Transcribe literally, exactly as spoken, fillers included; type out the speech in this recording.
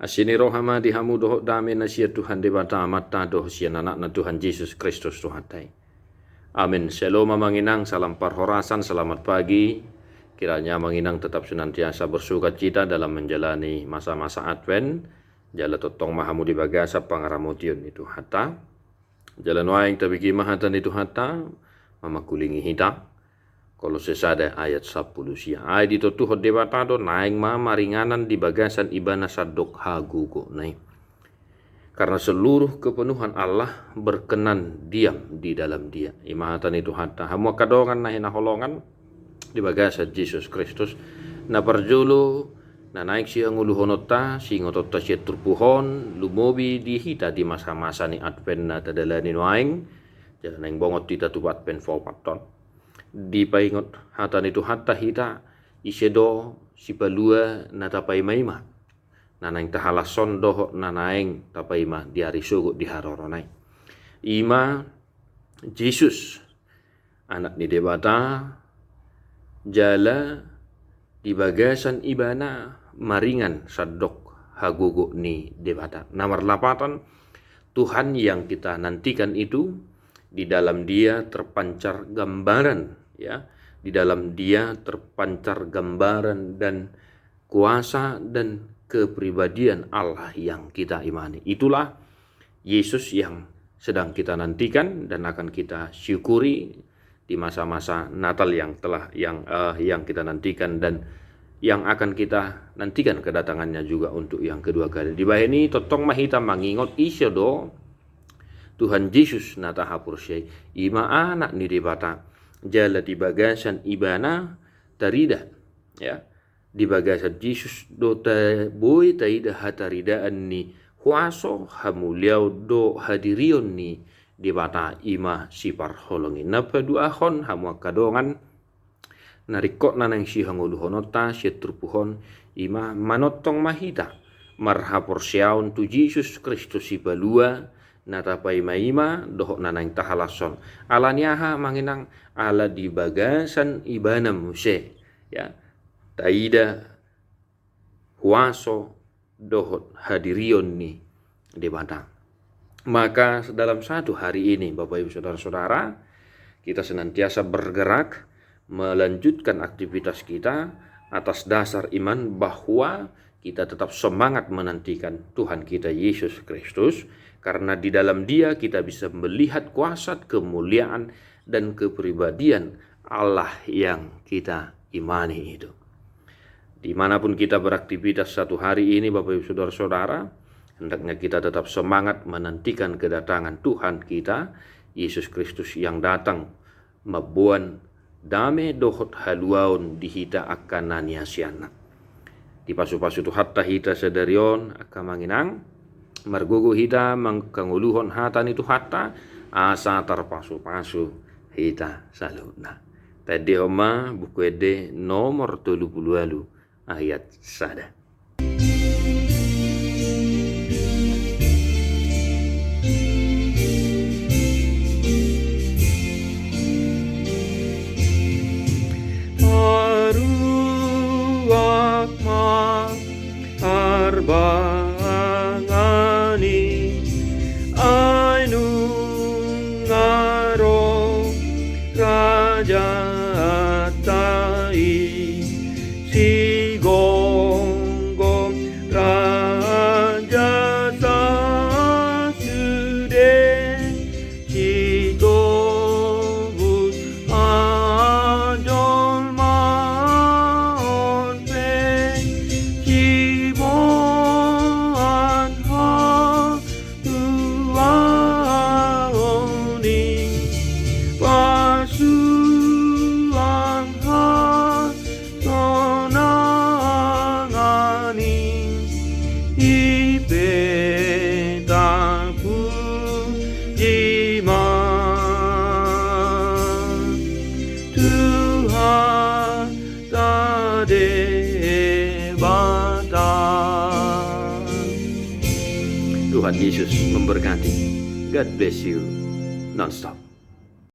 Asi ni roha ma di hamu dohot dame na sian Tuhan Debata Amanta dohot sian Anakna Tuhan Jesus Kristus Tuhanta i. Amen. Shalom amang inang, salam parhorasan, selamat pagi. Kiranya amang inang tetap senantiasa bersukacita dalam menjalani masa-masa Advent. Jala tongtong ma hamu di bagasan pangaramotion ni Tuhanta. Jala nuaeng tabege ma hata ni Tuhanta, mamangkulingi hita. Kolose sada ayat sampulu sia. Ai ditontuhon Debata do naeng ma maringanan di bagasan Ibana sandok hagogona i. Karena seluruh kepenuhan Allah berkenan diam di dalam Dia. I ma hata ni Tuhanta. Hamu angka dongan na hinaholongan di bagasan Jesus Kristus. Na parjolo, na naeng sihangoluhononta, siingotonta sian turpuk on, lumobi di hita di masa-masa ni Advent na tadalani nuaeng, jala naeng bongot hita tu Advent paopat on. Dipaingot hata ni Tuhanta hita, ise do Sipalua na tapaima-ima, na naeng tahalashon dohot na naeng tapaima di ari sogot di harorona i. I ma Jesus, Anak ni Debata, jala di bagasan Ibana maringan sandok hagogot ni Debata. Na marlapatan, Tuhan yang kita nantikan itu, di dalam Dia terpancar gambaran, ya, di dalam Dia terpancar gambaran dan kuasa dan kepribadian Allah yang kita imani. Itulah Yesus yang sedang kita nantikan dan akan kita syukuri di masa-masa Natal yang telah, yang, eh, yang kita nantikan dan yang akan kita nantikan kedatangannya juga untuk yang kedua kali. Dibahen i tongtong ma hita mangingot ise do Tuhan Jesus na tahaporseai, i ma Anak ni Debata, jala di bagasan Ibana tarida, ya, di bagasan Jesus do ta-, boi taida hataridaan ni huaso, hamuliaon dohot hadirion ni Debata, i ma Siparholong i. Na paduahon, hamu angka dongan, na ringkot na naeng sihangoluhononta sian turpuk on, i ma manongtong ma hita marhaporseaon tu Jesus Kristus Sipalua na tapaima-ima dohot na naeng tahalashon. Ala ni aha amang inang? Ala di bagasan Ibana muse, ya, taida huaso dohot hadirion ni Debata. Maka dalam satu hari ini, Bapak Ibu Saudara-saudara, kita senantiasa bergerak melanjutkan aktivitas kita atas dasar iman bahwa kita tetap semangat menantikan Tuhan kita Yesus Kristus, karena di dalam Dia kita bisa melihat kuasa, kemuliaan, dan kepribadian Allah yang kita imani itu. Di mana pun kita beraktivitas satu hari ini, Bapak Ibu Saudara-saudara, hendaknya kita tetap semangat menantikan kedatangan Tuhan kita, Yesus Kristus, yang datang mamboan dame dohot haluaon di hita angka na niasianna. Dipasu-pasu Tuhanta hita sadari on, angka amang inang, margogo hita manghangoluhon hata ni Tuhanta, asa tarpasu-pasu hita saluhutna. Taendehon ma Buku Ende nomor tolu pulu ualu ayat sada. Paruak ma harbangan i, ai nunga ro Rajanta i, sigomgom raja sasude, sitobus jolma on pe, siboan hatuaon i, pasuang hasonangan i, i pe tapuji ma Tuhanta Debata. Tuhan Yesus memberkati. God bless you nonstop.